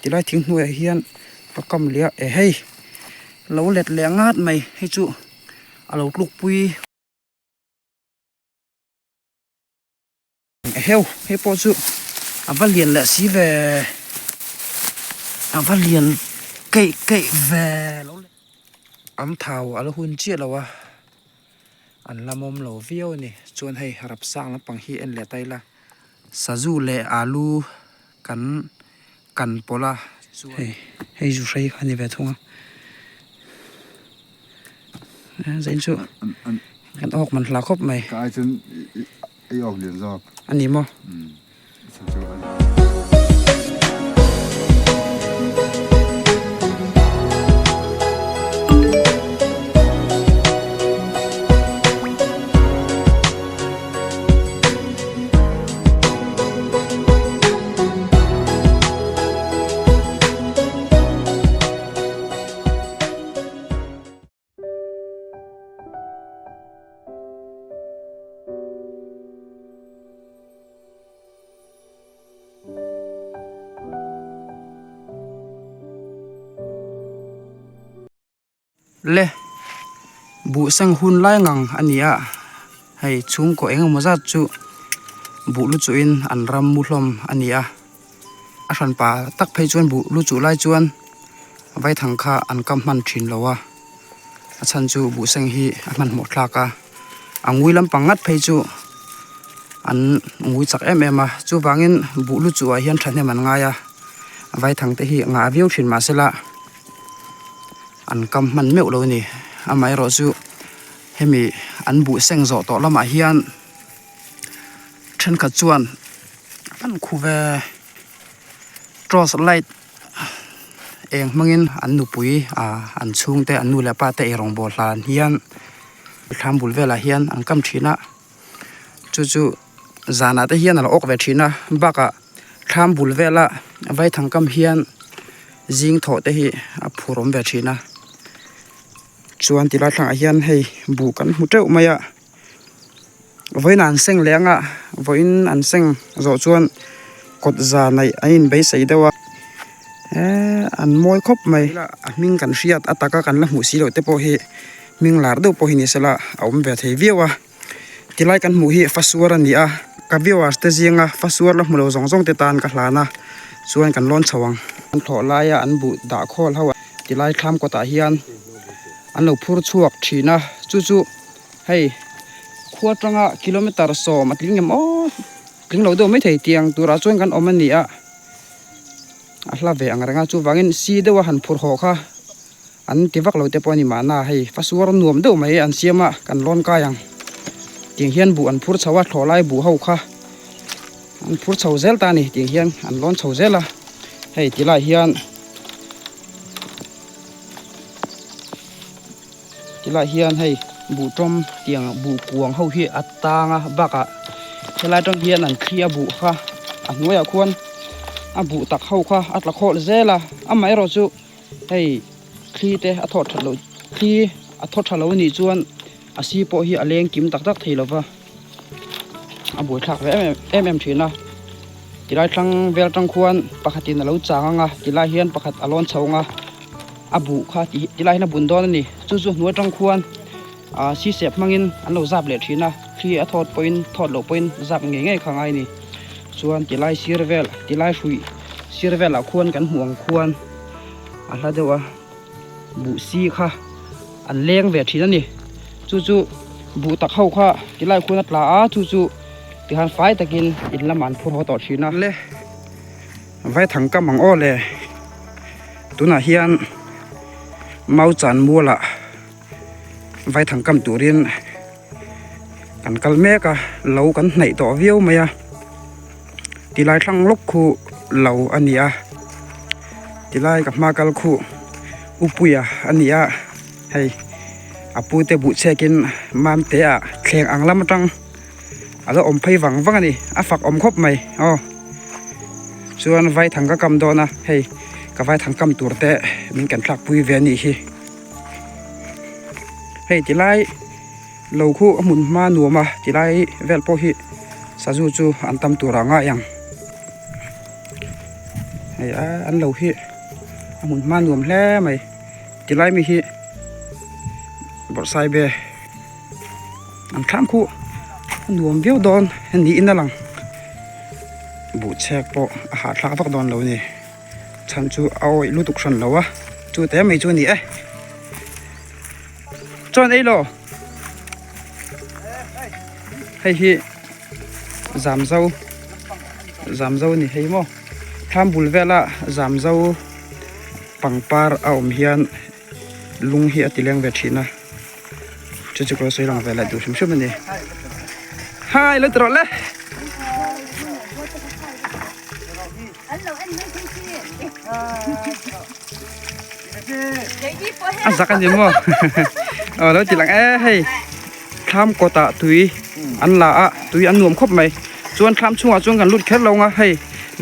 Tilai thing hnuaiah hian ka kam leh a eh hei lo let leh ngat mai hei chu a lo tluk pui. Eheu hei pawh chu a va lian leh si ve a va lian keih keih ve lo le an thau a la hun chiah lo a an la mawm lo viau a ni chuan hei rap sang lampang hi en leh ta ila sazu leh alu kan kan pawlh a chuan hei hei zu hrei kha a ni ve thung a zain chu kan awk man hla khawp mai. Ka ai chuan i awk lian zawk. A ni maw? Le buh seng hun lai ngang a ni a hei chhungkaw eng emaw zat chu buh lu chuhin an ram mu hlawm a ni a. A hran pa tak phei chuan buh lu chuh lai chuan vaithang kha an kam hman thin lo a, a chhan chu buh seng hi a hmanhmawh thlak a, a ngui lampang ngat phei chu an ngui chak em em a, chuvangin buh lu chuh ah hian thahnem an ngai a, vaithang te hi ngah viau thin mahsela an kam hman meuh lo a ni, amaherawh chu hemi an buh seng zawh tawh lamah hian thenkhat chuan. An khu ve torch light eng hmangin an nupui ah an chhungte an nu leh pa te eirawng bawl hlan hian thlam bul velah hian an kam thin a chu chu zanah te hian a lo awk ve thin a bakah thlam bul vela vaithang kam hian zing thawh te hi a phur awm ve thin a chuan tilai thlangah hian hei buh kan hmu teuh mai a. Vawiin an seng leh anga vawiin an seng zawh chuan kawt za neih an inbeisei deuh a eee an mawi khawp mai a hming kan hriat a taka kan la hmuh si loh te pawh hi hming lar deuh pawh hi ni sela a awm ve thei viau a tilai kan hmuh hi fasuar a ni a ka viewers te zinga fasuar la hmu lo zawng zawng te tan ka hlan a chuan kan lawn chho ang. An thlawh laia an buh dah khawl ho a tilai thlam kawtah hian an lo phur chhuak thin a chu chu. Hei khua atanga kilometer sawm a tling em aw tling lo deuh maithei tiang turah chuan kan awm a ni a a hla ve ang reng a chuvangin si deuha han phur haw kha an ti vak lo te pawh a ni mahna hei fasuar nuam deuh mai an siam a kan lawn kai ang tiang hian buh an phur chho a thlawh lai buh ho kha an phur chho zel ta a ni tiang hian an lawn chho zel a hei ti lai hian. Tilai hian hei buh tawm tiang buh kuang ho hi a tang a bakah helai atang hian an thli a buh kha a hnuaiah khuan a buh tak ho kha a tla khawlh zel a amaherawh chu hei thli te a thawh that loh thli a thaw tha lo a nih chuan a si pawh hi a leng kim tak tak thei lova a buaithlak ve em em em thin a tilai tlang vel tang khuan pakhatin a lo chang ang a tilai hian pakhat a lawn chho ang a. A buh kha ti tilai hian a bun dawn a ni chu chu hnuai atang khuan ah sisep hmangin an lo zap leh thin a thli a thawt pawhin thawt loh pawhin zap ngei ngei kha ngai a ni chuan tilai sir vel tilai hruih sir velah khuan kan hmuh ang khuan a hla deuh a buh si kha an leng ve thin a ni chu chu buh tak ho kha tilai khuan a tla a chu chu tikhan fai takin in lamah an phur haw tawh thin a le vaithang kam ang aw le. Tunah hian mau chan mualah vaithang kam turin kan kal mek a lo kan hnaih tawh viau mai a tilai thlang lawk khu lo a ni a tilai ka hma kal khu upuia a ni a hei a pu te buh chhekin mamte ah thleng ang lam atang a lo awm phei vang vang a ni a fak awm khawp mai aw chuan vaithang ka kam dawn a hei ka vaithang kam tur te min kan thlak pui ve a nih hi hei tilai lo khu a hmun hma nuam a tilai vel pawh hi sazu chu an tam tur ah ngai ang. Hei a an lo hi a hmun hma nuam hle mai tilai mi hi bawrhsaibe an thlam khuh a nuam viau dawn niin a lang buhchhek pawh a hahthlak vak dawn lo a ni chhan chu a awih lutuk hran lo a chu te mai chu a ni e chuan ei lo hei hi zamzo zamzo a ni hei maw thlam bul vela zamzo pangpar a awm hian lung hi a ti leng ve thin a chu chu ka lo sawi lang ve leh duh hrim hrim a ni hai lo ti rawh le. A zak a ni maw aw lo ti lang e hei thlam kawtah tui an la a tui an nuam khawp mai chuan thlam chhungah chuan kan lut kher lo ang a hei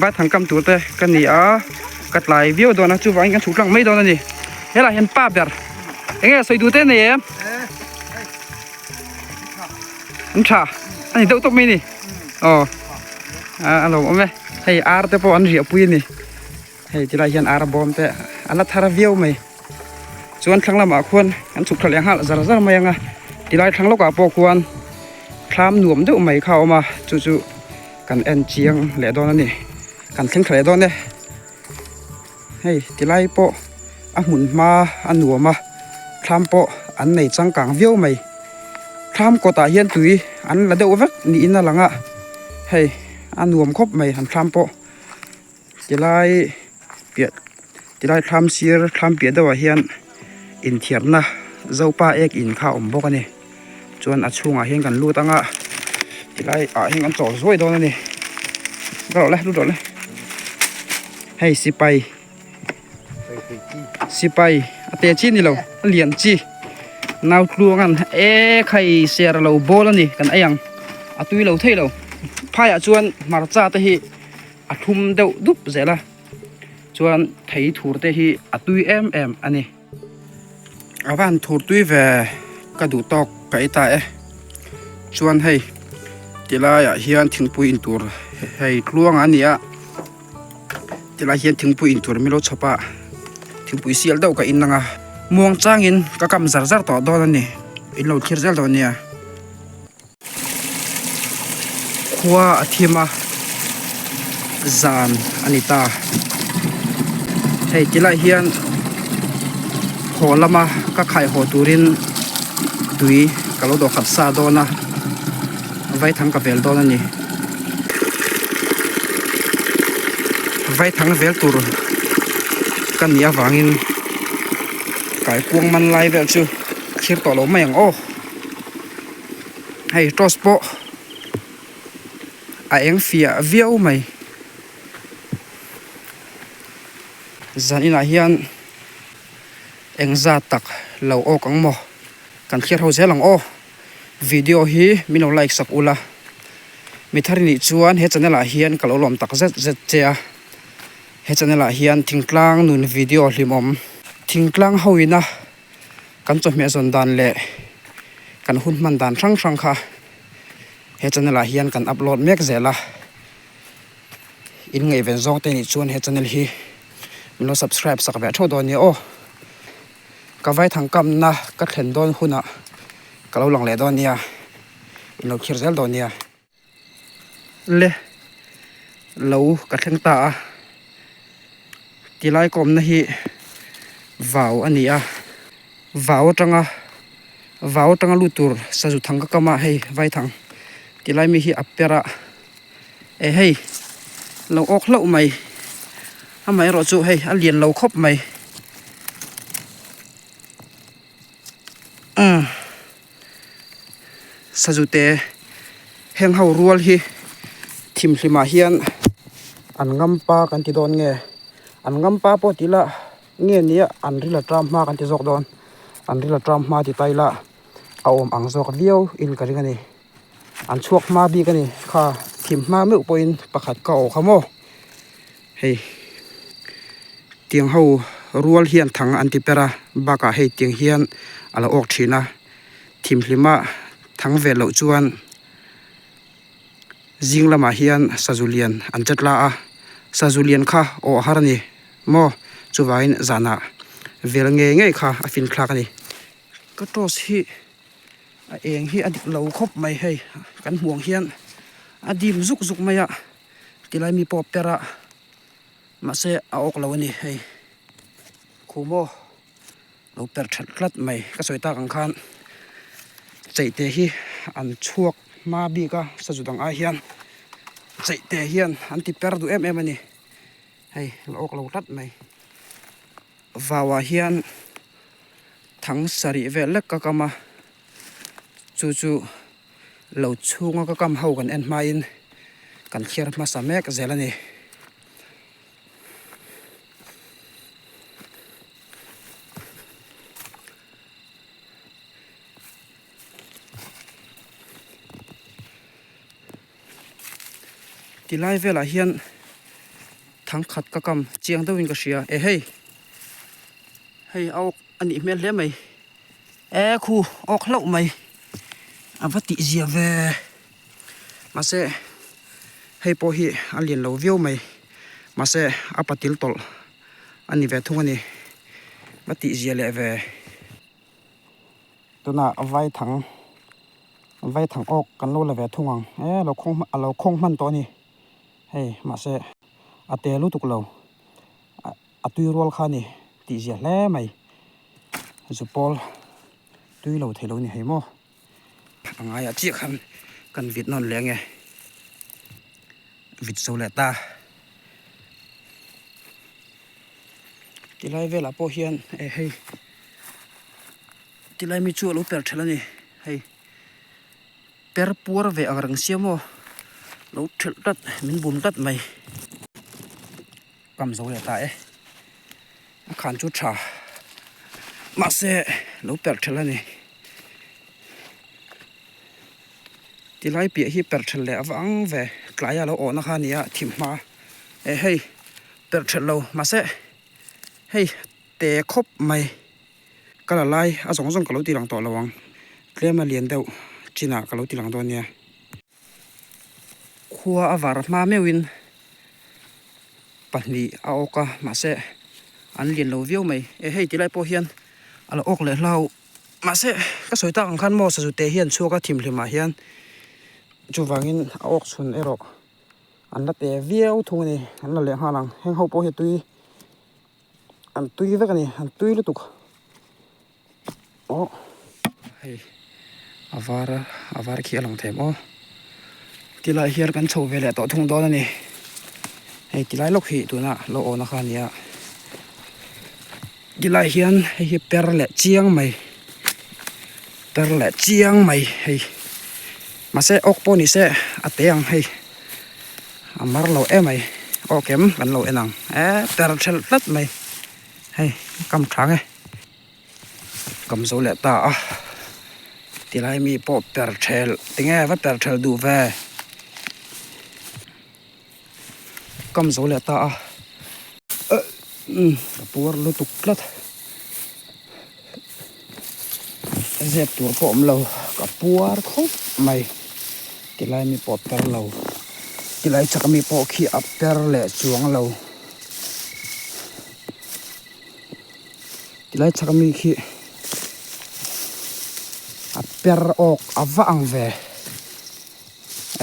vaithang kam tur te ka ni a ka tlai viau dawn a chuvangin kan chhuk tlang mai dawn a ni helaiah hian pa ber eng nge sawi duh te nei em an tha a ni deuh tawp mai a ni aw a lo awm e hei ar te pawh an riah pui a ni. Hei tilai hian ar bawm te a la thar viau mai chuan thlang lamah khuan an chhuk thla leh nghal zar zar mai ang a tilai thlang lawkah pawh khuan thlam nuam deuh mai kha a awm a chu chu kan en chiang leh dawn a ni kan thleng thla leh dawn e hei tilai pawh a hmun hma a nuam a thlam pawh an nei changkang viau mai thlam kawtah hian tui an la deuh vek niin a lang a hei a nuam khawp mai an thlam pawh. Tilai piah tilai thlam sir thlam piah deuhah hian inthiarna zopa ek in kha a awm bawk a ni chuan a chhungah hian kan lut ang a tilai ah hian kan chawl zuai dawn a ni lut rawh le lut rawh le hei sipai sipai a te chi a ni lo a lian chi nau tluang an e khai ser lo bawl a ni kan ei ang a tui lo thei lo phaiah chuan hmarcha te hi. A thlum deuh dup zel a chuan thei thur te hi a tui em em a ni. A van thur tui ve ka duh tawk ka ei ta e chuan hei tilaiah hian thingpui in tur hei tluang a ni a tilai hian thingpui in tur milo chhawp a thingpui sial deuh ka in ang a muang changin ka kam zar zar tawh dawn a ni in lo thlir zel dawn nia. Khua a thim a zan a ni ta hei tilai hian haw lama ka khai haw turin tui ka lo dawh khat sa dawn a vaithang ka vel dawn a ni vaithang vel tur ka nih avangin kaikuang man lai vel chu thlir tawh lo mai ang aw. Hei torch pawh a eng fiah viau mai zan inah hian eng zat tak lo awk ang maw kan thlir ho zel ang aw video hi min lo like sak ula mi thar nih chuan he channel ah hian ka lo lawm tak zet zet che a he channel ah hian thingtlang nun video hlimawm thingtlang ho ina. Kan chawhmeh zawn dan leh kan hun hman dan hrang hrang kha he channel ah hian kan upload mek zel a, in ngaihven zawng te nih chuan he channel hi min lo subscribe sak ve theuh dawn nia aw. Ka vaithang kamna ka thlen dawn hunah ka lo lang leh dawn nia, in lo thlir zel dawn nia. Le lo ka thleng ta a tilai kawmna hi vau a ni a vau atanga vau atanga lut tur sazu thang ka kam a hei vaithang tilai mi hi a per a eh hei lo awk hlauh mai amaherawh chu hei a lian lo khawp mai umm. Sazute heng ho rual hi thimhlimah hian an ngampa kan ti dawn nge an ngampa pawh tih lah nge nia an ril a tram hma kan ti zawk dawn an ril a tram hma ti ta ila a awm ang zawk viau in ka ring a ni an chhuak hma bik a ni kha thim hma meuh pawhin pakhat ka awh kha maw hei tiang ho rual hian thang an ti per a bakah hei tiang hian a lo awk thin a. Thimhlima thang ve loh chuan zing lamah hian sazu lian an chet la a, Sazu lian kha awh har a ni maw? Chuvangin zanah vel ngei ngei kha a fin thlak a ni. Ka toss hi a eng hi a dik lo khawp mai hei kan hmuh ang hian a dim zuk zuk mai a tilai mi pawh per a mahse a awk lo a ni hei khu maw lo per that tlat mai ka sawi tak ang khan cheite hi an chhuak hma bik a sazu dang ai hian cheite hian an ti per duh em em a ni hei la awk lo tlat mai. Vauah hian thang sarih vel lek ka kam a, chu chu lo chhunga ka kam ho kan en hmain kan thliar hmasa mek zel a ni. Tilai velah hian thangkhat ka kam chiang deuhin ka hria e hei hei a awk a nih hmel hle mai e khu awk hlauh mai a va tih zia ve mahse hei pawh hi a lian lo viau mai mahse a patil tawlh a ni ve thung a ni va tih zia leh ve. Tunah vaithang vaithang awk kan lo la ve thung ang e lo khawng a lo khawng hman tawh a ni hei mahse a te lutuk lo a tui rual kha a ni tih zia hle mai zupawl tui lo thei lo a ni hei maw a ngaiah chiah khan kan vit nawn leh ange vit zo leh ta tilai velah pawh hian eh hei tilai mi chu a lo per thelh a ni hei per puar ve ang reng sia maw lo thelh tlat min bum tlat mai kam zo leh ta e a khan chu tha mahse lo per thelh a ni tilai piah hi per thelh leh avang ve tlai a lo awhna kha a ni a thim hma eh hei. Perh thelh lo mahse hei te khawp mai ka la lai a zawng zawng ka lo ti lang tawh lo ang tlem a lian deuh chinah ka lo ti lang dawn nia. Khua a var hma meuhin pahnih a awk a mahse an lian lo viau mai e hei tilai pawh hian a lo awk leh hlau mahse ka sawi tak ang khan maw sazute hian chhuak a thimhlimah hian chuvangin a awk chhun erawh. An la pe viau thung a ni an la leh nghal ang heng ho pawh hi tui an tui vek a ni an tui lutuk aw hei a var a var khi a lang thei maw tilai hian kan chho ve leh tawh thung dawn a ni hei tilai lawk hi tuna lo awna kha a ni a tilai hian hei hi per leh chiang mai per leh chiang mai hei mahse awk pawh ni se a te ang hei a mar lo em mai awk em kan lo en ang e per thelh tlat mai hei kam thang e kam zo leh ta a tilai mi pawh per thelh tinge va per thelh duh ve kam zo leh ta a ka puar lutuk tlat zep tur pawh awm lo ka puar khawp mai tilai mi pawh per lo tilai chak ami pawh khi a per leh chuang lo tilai chak ami khi a per awk a va ang ve.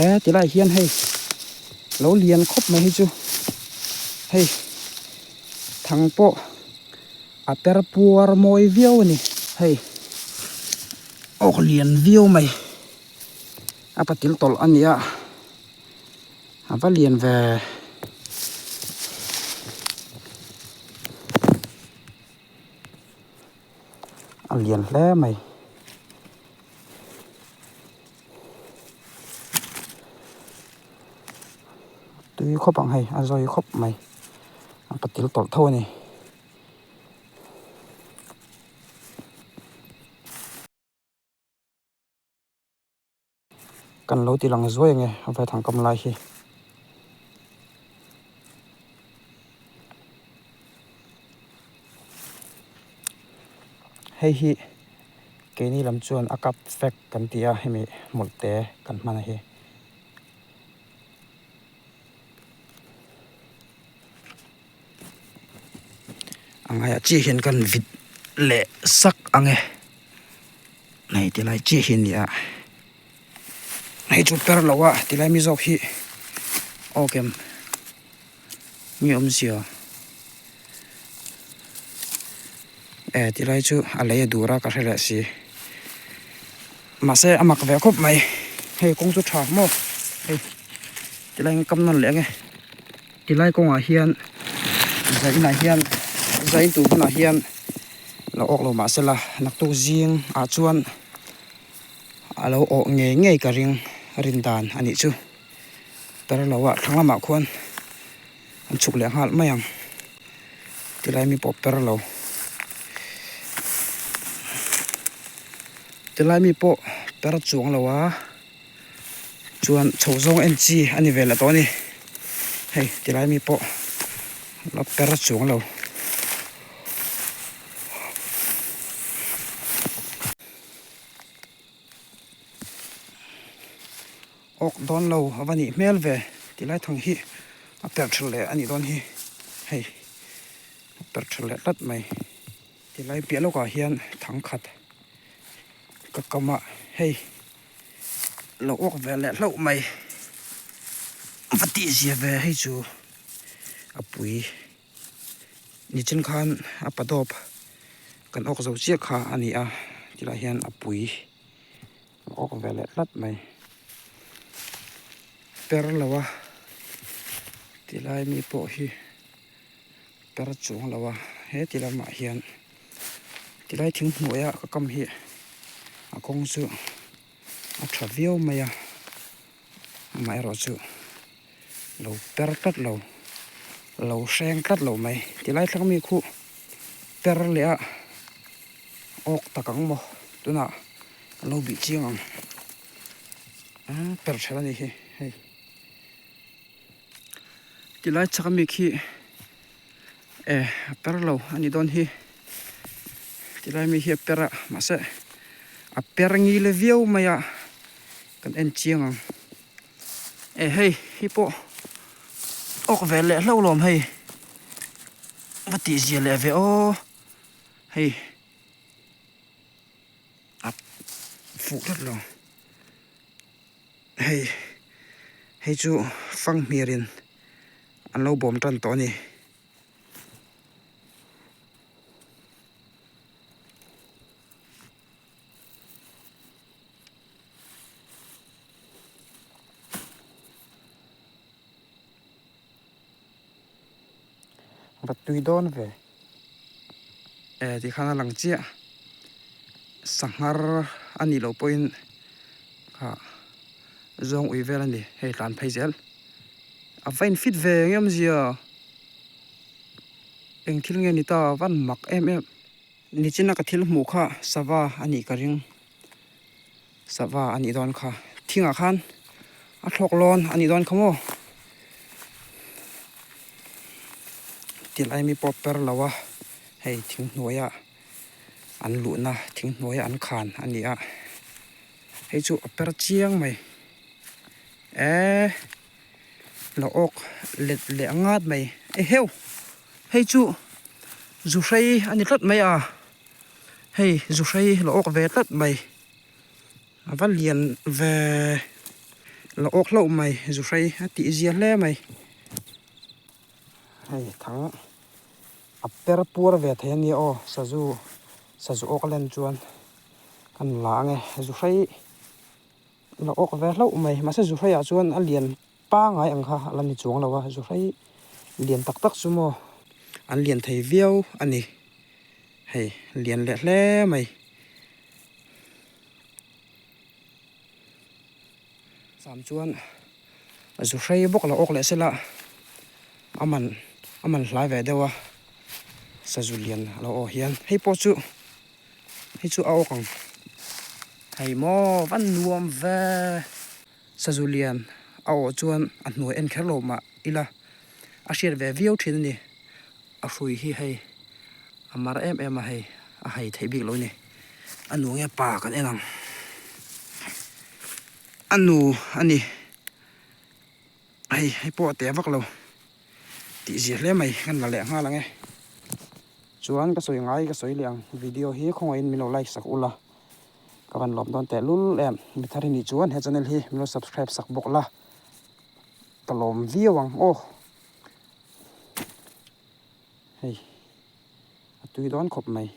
E tilai hian hei lo lian khawp mai hi chu hei thang pawh a per puar mawi viau a ni hei awk lian viau mai a patil tawlh a ni a a va lian ve. A lian hle mai. Tui khawp ang hei a zawi khawp mai a patil tawlh tho a ni. Kan lo ti lang zuai ange a vaithang kam lai hi. Hei hi keini lam chuan a kap fek kan ti a hemi hmawlh te kan hman a hi. A ngaiah chiah hian kan vit leh sak ang e. Hei tilai chiah hi a ni a. Hei chu per lo a tilai mi zawk hi aw kem mi awmzia e tilai chu a lei a dur a ka hre leh si mahse a mak ve khawp mai hei kawng chu tha maw hei tilai in kam nawn leh ang e tilai kawngah hian zainah hian zain tur hunah hian lo awk lo mahsela naktuk zing ah chuan. A lo awh ngei ngei ka ring rin dan a nih chu. Per lo ah thlang lamah khuan an chhuk leh nghal mai ang tilai mi pawh per lo. Tilai mi pawh per chuang lo a chuan chho zawng en chi a ni ve leh tawh a ni. Hei tilai mi pawh la per chuang lo. Awk dawn lo a va nih hmel ve tih lai thang hi a per tha leh a nih dawn hi hei a per tha leh tlat mai ti lai piah lawkah hian thang khat ka kam a hei lo awk ve leh hlauh mai va tih zia ve hei chu a pui. Nichin khan a pa dawp kan awk zo chiah kha a ni a tilai hian a pui a awk ve leh tlat mai per lo a tilai mi pawh hi per chuang lo a he ti lamah hian tilai thing hnuaia ka kam hi a kawng chu a tha viau mai a amaherawhchu. Lo per tlat lo, lo hreng tlat lo mai. Tilai thlak mi khu per leh a awk tak ang maw tunah an lo bih chiang ang a per thelh a ni hi hei. Tilai chhak ami khi e a per lo a ni dawn hi tilai mi hi a per a mahse a per ngil viau mai a kan en chiang ang. E hei hi pawh awk ve leh hlauh lawm hei va tih zia leh ve aw hei a fuh tlat lo hei hei chu fanghmir in an lo bawm tan tawh a ni. Va tui dawn ve e ti khan a lang chiah sanghar a nih loh pawhin ah zawng ui vel a ni hei tlan phei zel a va in fit ve eng em zia eng thil nge ni ta a van mak em em. Nichina ka thil hmuh kha sava a nih ka ring. Sava a nih dawn kha. Thingah khan a thlawk lawn a nih dawn kha maw? Tilai mi pawh per lo a, hei thing hnuaia an luhna thing hnuaia an khan a ni a. Hei chu a per chiang mai. Eee la awk let leh ngat mai. Eheu! Hei chu zu hrei a ni tlat mai a, hei zu hrei la awk ve tlat mai, a va lian ve la awk hlauh mai zu hrei a tih zia hle mai. Hei thang a per puar ve thei a nia aw sazu sazu awk len chuan kan la ang e zu hrei la awk ve hlauh mai mahse zu hrei ah chuan a lian. Pangai ang kha a la ni chuang lo a, zuhrei lian tak tak chu maw an lian thei viau a ni. Hei lian leh hle mai. Sam chuan zuhrei bawk lo awk leh sela a man a man hlai ve deuh a, sazu lian a lo aw hian hei pawh chu hei chu a awk ang. Hei maw va nuam ve. Sazu lian a awh chuan a hnuai en kher lo mah ila a hriat ve viau thin a ni. A hrui hi hei a mar em em a hei a hai theih bik lo a ni. A nu nge pa kan en ang. A nu a ni. Hei hei pawh a te vak lo tih zia hle mai kan la leh nghal ang e. Chuan ka sawi ngai ka sawi leh ang video hi khawngaihin min lo like sak ula ka van lawm dawn teh lul em mi thar hi nih chuan he channel hi min lo subscribe sak bawk la ka lawm viau ang aw hei a tui dawn khawp mai.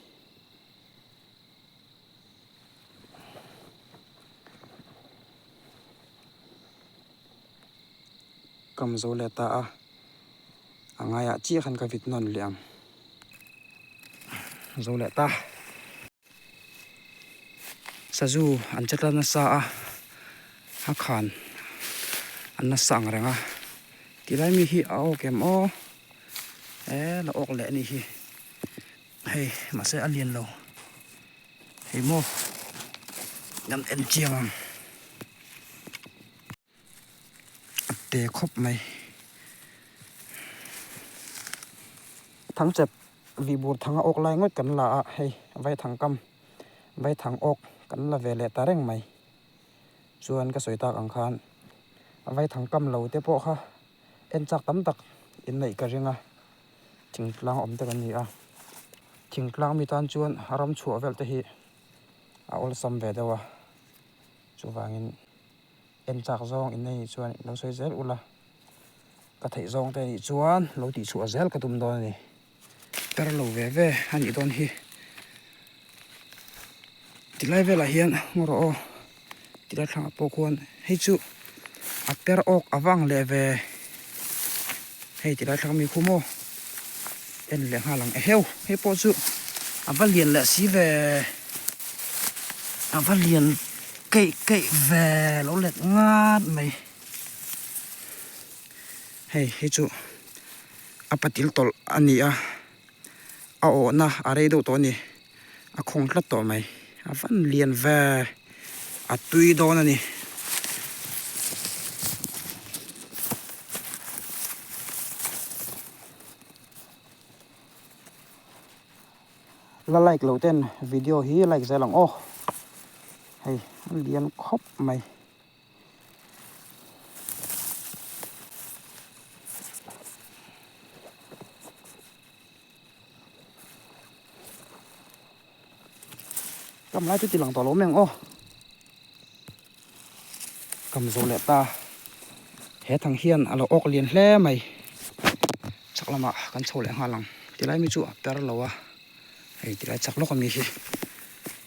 Kam zo leh ta a, a ngaiah chiah khan ka vit nawn leh ang. Zo leh ta. Sazu an che tla nasa a, a khan an nasa ang reng a. Tilai mi hi a awk em aw? E la awk leh a nih hi. Hei mahse a lian lo. Hei maw kan en chiang ang. A te khawp mai. Thangchep vihbur thanga awk lai ngawt kan la a hei vaithang kam vaithang awk kan la ve leh ta reng mai. Chuan ka sawi tak ang khan vaithang kam lo te pawh kha en chak tam tak inneih ka ring a. Thingtlang awm te kan ni a, thingtlang mi tan chuan ram chhuah vel te hi a awlsam ve deuh a, chuvangin en chak zawng in nei chuan lo sawi zel ula, ka theih zawng te nih chuan lo tih chhuah zel ka tum dawn a ni. Tar lo ve ve a nih dawn hi, tilai velah hian ngaw rawh aw, tilai thlangah pawh khuan hei chu a per awk a vang leh ve. Hei tilai thlak mi khu maw en leh nghal ang eheu hei pawh chu a va lian leh si ve a va lian keih keih ve lo let ngat mai hei hei chu a patil tawlh a ni a a awhna a rei deuh tawh a ni a khawng tlat tawh mai a van lian ve a tui dawn a ni. La like lo ten video hi like zel ang aw hei a lian khawp mai. Kam lai chu ti lang tawh lo mai ang aw. Kam zo leh ta. He thang hian a lo awk lian hle mai. Chak lamah kan chho leh nghal ang. Tilai mi chu a per lo a. Hei tilai chak lawk ami hi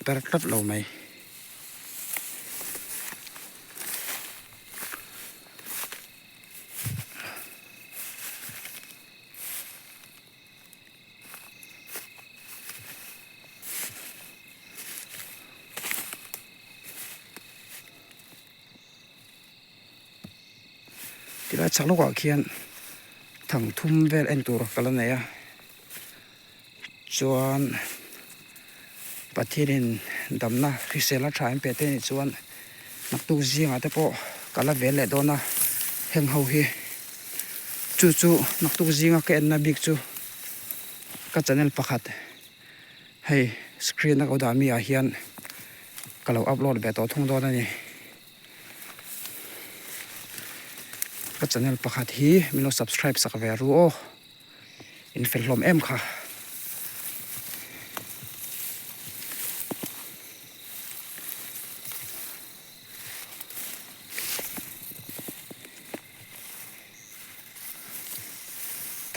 per tlat lo mai. Tilai chhak lawkah khian thang thum vel en tur ka la nei a chuan Pathianin damna hrisel a tha em pe te nih chuan naktuk zingah te pawh ka la vel leh dawn a heng ho hi chu chu naktuk zinga ka enna bik chu ka channel pakhat hei screen a ka dah mi ah hian ka lo upload ve tawh thung dawn a ni ka channel pakhat hi min lo subscribe sak ve ru aw. In fel hlawm em kha.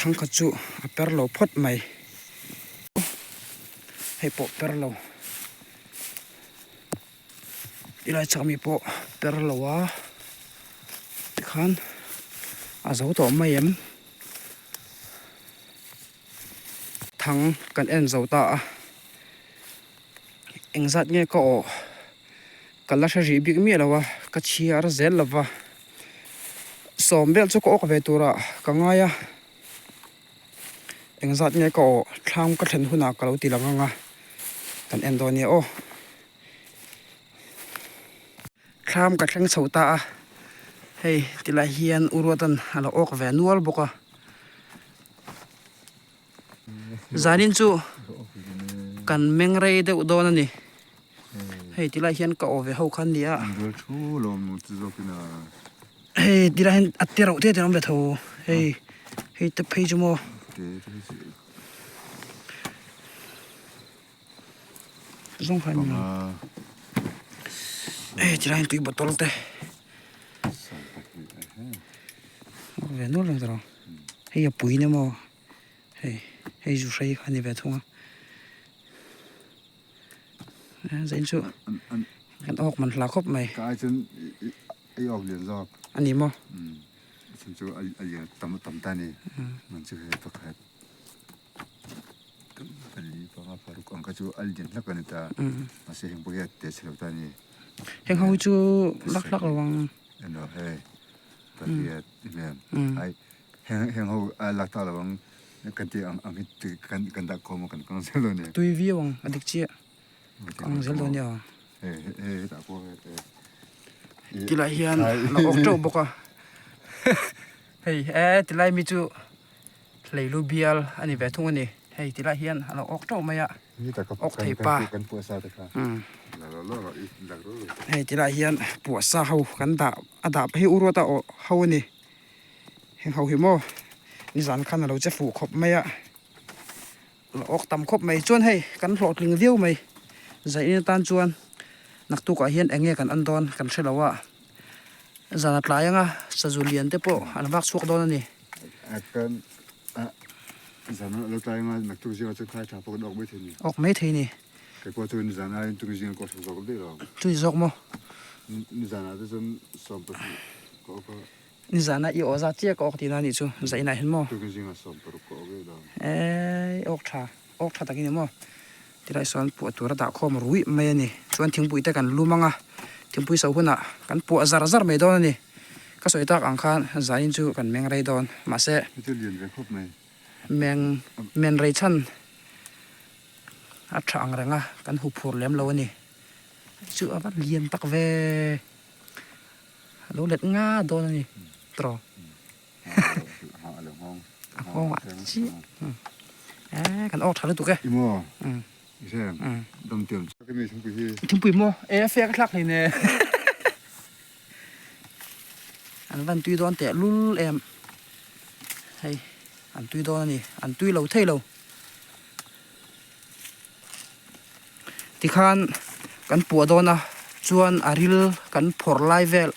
Thangkhat chu a per lo phawt mai. Hei pawh per lo. Tilai chak mi pawh per lo a tikhan a zo tawh mai em. Thang kan en zo ta a engzat nge ka awh ka la hre rih bik miah lo a ka chhiar zel lo va sawm vel chu ka awk ve turah ka ngai a engzat nge ka awh thlam ka thlen hunah ka lo ti lang ang a kan en dawn nia aw. Thlam ka thleng chho ta a, hei tilai hian u Ruatan a lo awk ve nual bawk a. Zanin chu kan meng rei deuh dawn a ni. Hei tilai hian ka aw ve ho kha nia. Hei tilai hian a te reuh te te an awm ve tho. Hei hei te phei chu maw. Zawng kha ni e tilai tui bottle te ve nual reng tawh hei a pui ni maw hei hei zu hrei kha a ni ve thung a zain chu kan awk man hla khawp mai ka ai chuan i awk lian zawk a ni maw chu a lian tam tam ta ni man chu hei pakhat Pali panga paruk ang kha chu a lian hlak a ni ta. Mahse heng pawh hi a te chhe lo ta a ni. Heng ho hi chu lak hlak lo ang. Eno hei pariat hmel ai heng heng ho a lak tak lo ang kan tih ang ang hi kan kan dah khawm a kan kang zel dawn a ni. Tui viau ang a dik chiah. Kang zel dawn nia. Hei hei hetah pawh hei. Tilai hian a lo awk teuh bawk a. Hei e tilai mi chu. Hleilu bial a ni ve thung a ni. Hei ti lai hian a lo awk teuh mai a, awk thei pa. Hei ti lai hian puahsa ho kan dah a dah hei u ruata aw ho a ni. Heng ho hi maw nizan khan a lo che fuh khawp mai a, lo awk tam khawp mai. Chuan hei kan hlawhtling viau mai zaih atan chuan naktukah hian eng nge kan an dawn kan hre lo a, zan a tlai anga sazu lian te pawh an vak chhuak dawn a ni. Awk mai thei ni. Chu ni zawk maw? Nizana i aw zat chiah ka awk tihna anih chu zainah hian maw? Eii awk tha awk tha tak i ni maw? Tilai sawn puah tur a dah khawm ruih mai a ni. Chuan thingpui te kan lum ang a, thingpui so hunah kan puah zar zar mai dawn a ni. Ka sawi tak ang khan zain chu kan meng rei dawn. Mahse, meng men rei chhan a tha ang reng a, kan hu phur lem lo a ni. Chu a va lian tak ve. A lo let nga dawn a ni tawh. A nghawng ah chiah eh kan awk tha lutuk e. Thingpui maw e a fek a thlak hlei ne. An van tui dawn teh lul em. Hei an tui dawn a ni an tui lo thei lo. Tikhan kan puah dawn a chuan a ril kan phawrh lai vel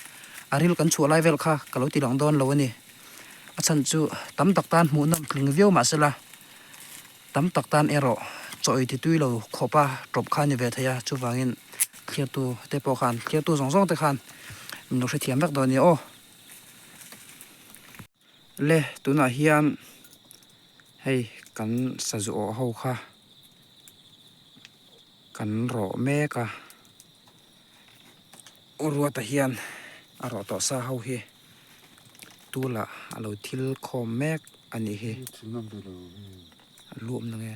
a ril kan chhuah lai vel kha ka lo ti lang dawn lo a ni. A chhan chu tam tak tan hmuh nawm tling viau mah sela tam tak tan erawh chaw ei ti tui lo khawp a tawp kha a ni ve thei a chuvangin thliartu te pawh khan thliartu zawng zawng te khan min lo hrethiam vek dawn a ni aw. Le tunah hian hei kan sazu awh ho kha kan rawh mek a u Ruata hian a rawh tawh sa ho hi tulah a lo thil khawm mek a nih hi a luam na nge.